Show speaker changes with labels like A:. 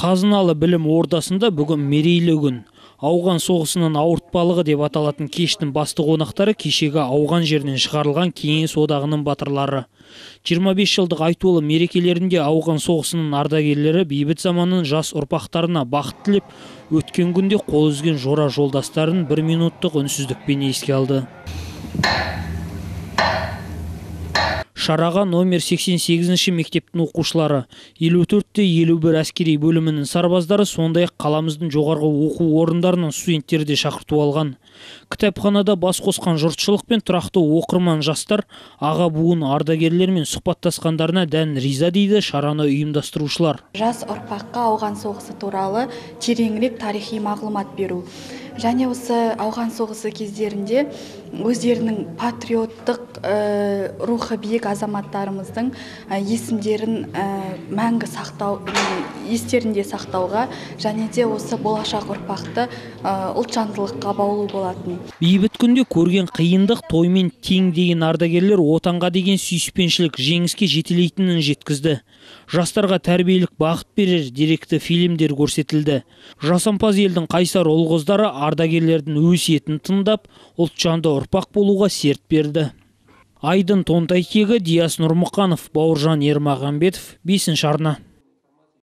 A: Қазыналы білім ордасында бүгін мерейлі күн. Ауған соғысының ауыртпалығы деп аталатын кештің басты қонақтары кешегі ауған жерінен шығарылған Кеңес одағының батырлары. 25 жылдық айтулы мерекелерінде ауған соғысының ардагерлері бейбіт заманның жас ұрпақтарына бақыт тілеп, өткен күнде қол үзген жора жолдастарын бір минуттық үнсіздікпен еске алды. Шараға номер 88-ші мектептің оқушылары, 54-51 әскери бөлімінің сарбаздары, сондай-ақ қаламыздың жоғарғы оқу орындарының студенттері де шақырту алған. Кітапханада бас қосқан жұртшылық пен тұрақты оқырман жастар аға буын ардагерлермен сұхбаттасқандарына дән риза дейді шараны ұйымдастырушылар.
B: Жас ұрпаққа ауған соғысы туралы тереңірек тарихи мағлұмат беру. Және осы ауған соғысы кездерінде өздерінің патриоттық рухы биік азаматтарымыздың есімдерін мәңгі сақтау, естерінде сақтауға және де осы болашақ ұрпақты ұлтжандылыққа баулу болатын.
A: Бейбіт күнде көрген қиындық тоймен тең деген ардагерлер отанға деген сүйіспеншілік жеңіске жетелейтінін жеткізді. Жастарға тәрбиелік бағыт берер деректі фильмдер көрсетілді. Жасампаз елдің қайсар ұл-қыздары ардагерлердің өсиетін тыңдап, ұлтжанды ұрпақ болуға серт берді. Айдын Тонтайкегі, Диас Нұрмұқанов, Бауыржан Ермағанбетов, 5 арна.